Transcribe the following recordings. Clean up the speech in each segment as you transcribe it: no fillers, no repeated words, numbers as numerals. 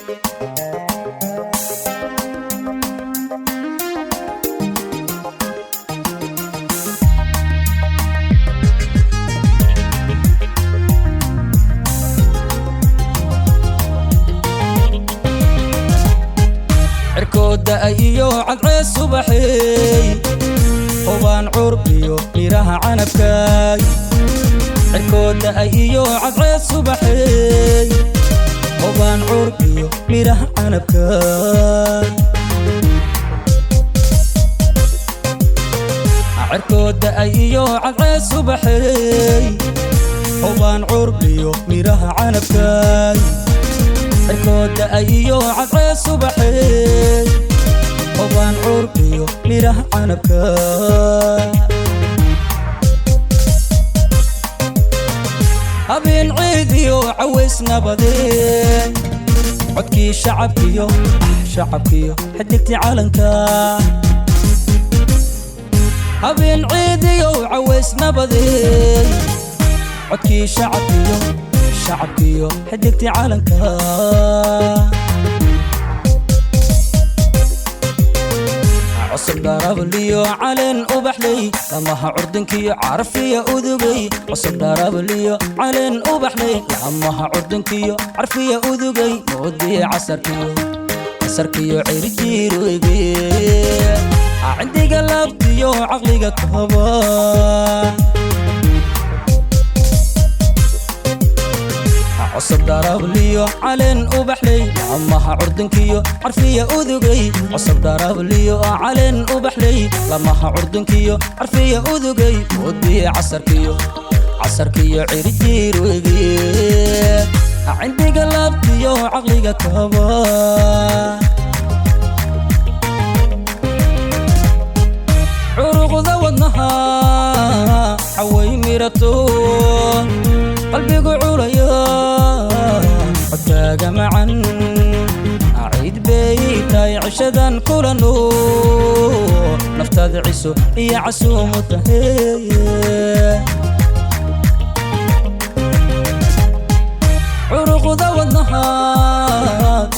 Cirkooda iyo cadceed subaxey, hubaan curbiyo miraha canabkaay. Cirkooda iyo cadceed subaxey, hubaan curbiyo miraha canabkaay. Cirkooda iyo cadceed subaxey, hubaan curbiyo miraha canabkaay. Cirkooda iyo cadceed subaxey, hubaan curbiyo miraha canabka. Habeen ciid iyo caways nabadee, codkii shacabkiyo shacabkiyo xidigtii calanka. Habeen ciid iyo caways nabadee, codkii shacabkiyo shacabkiyo xidigtii calanka. Cusub dharabliyo caleen ubaxley, lamaha curdinkiyo carfiya udugay. Cusub dharabliyo caleen ubaxley, lamaha curdinkiyo carfiya udugay. Moodii casarkiyo casarkiyo cirjiirwege, cindiga laabtiyo caqliga kaba. Cusub dharabliyo caleen ubaxley, lamaha curdinkiyo carfiya udugay. Cusub dharabliyo caleen ubaxley, lamaha curdinkiyo carfiya udugay. Moodii casarkiyo casarkiyo cirjiirwege, cindiga laabtiyo caqliga kaba. Curuqda wadnaha xaway mirato, qalbigu culaya codkaaga macan. Ciid bay tahay cishadan kulano, naftaada ciso iyo casuumu tahay. Curuqda wadnaha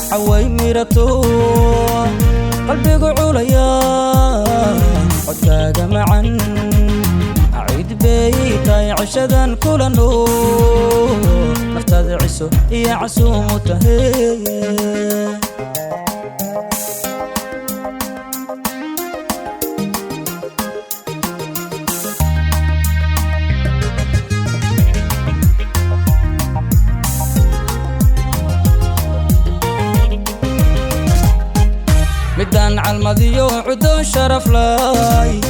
xaway mirato, qalbigu culaya codkaaga macan. Ciid bay tahay cishadan kulano, naftaada ciso iyo casuumu tahay. Midaan calmadiyo cudoon sharaf lay,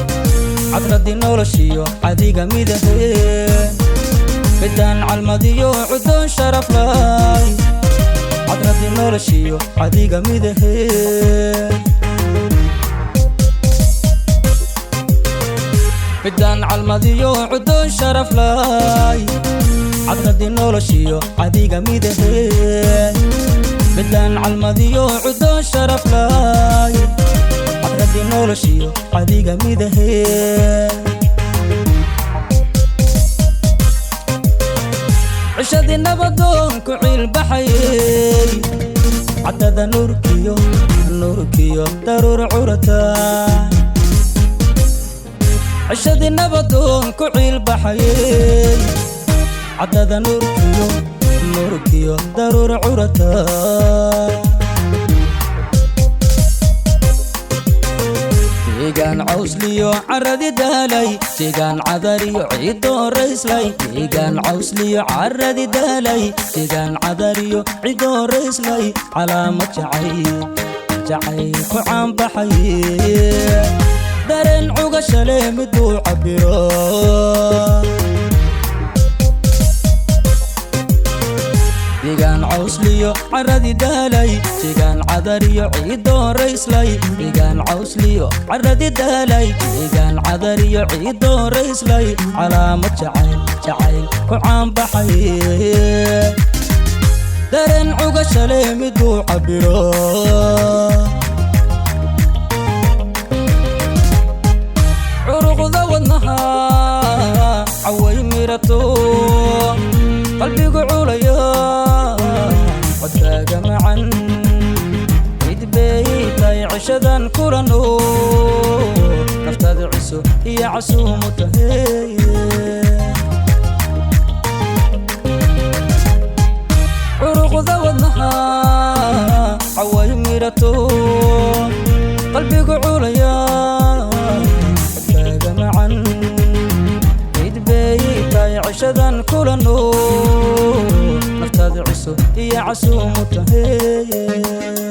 cadradii noloshiyo cadiga midahe. Midaan calmadiyo cudoon sharaf lay, cadradii noloshiyo cadiga midahe. Midaan calmadiyo cudoon sharaf lay, cadradii noloshiyo cadiga midahe. Midaan calmadiyo cudoon sharaf lay, cadradii noloshiyo cadiga midahe. Cishadii nabadoon ku ciilbaxayey, caddada nuurkiyo nuurkiyo daruur curata. Cishadii nabadoon ku ciilbaxayey, caddada nuurkiyo nuurkiyo daruur curata. Deegaan cawsliyo caradi daalay, deegaan cadariyo ciidoo rayslay. Deegaan cawsliyo caradi daalay, deegaan cadariyo ciidoo rayslay. Calaamad jacayl jacayl ku caanbaxay, dareen cugashale miduu cabiro. Deegaan cawsliyo caradi daalay, deegaan cadariyo ciidoo rayslay. Deegaan cawsliyo caradi daalay, deegaan cadariyo ciidoo rayslay. Calaamad jacayl jacayl ku caanbaxay, dareen cugashale miduu cabiro. Curuqda wadnaha caway mirato, qalbigu culaya codkaaga macan. Tahay cishadan kulano, naftaada ciso iyo casuumu tahay. Curuqda wadnaha caway mirato, qalbigu culaya codkaaga macan. Cid bay tahay cishadan kulano, naftaada ciso iyo casuumu tahay.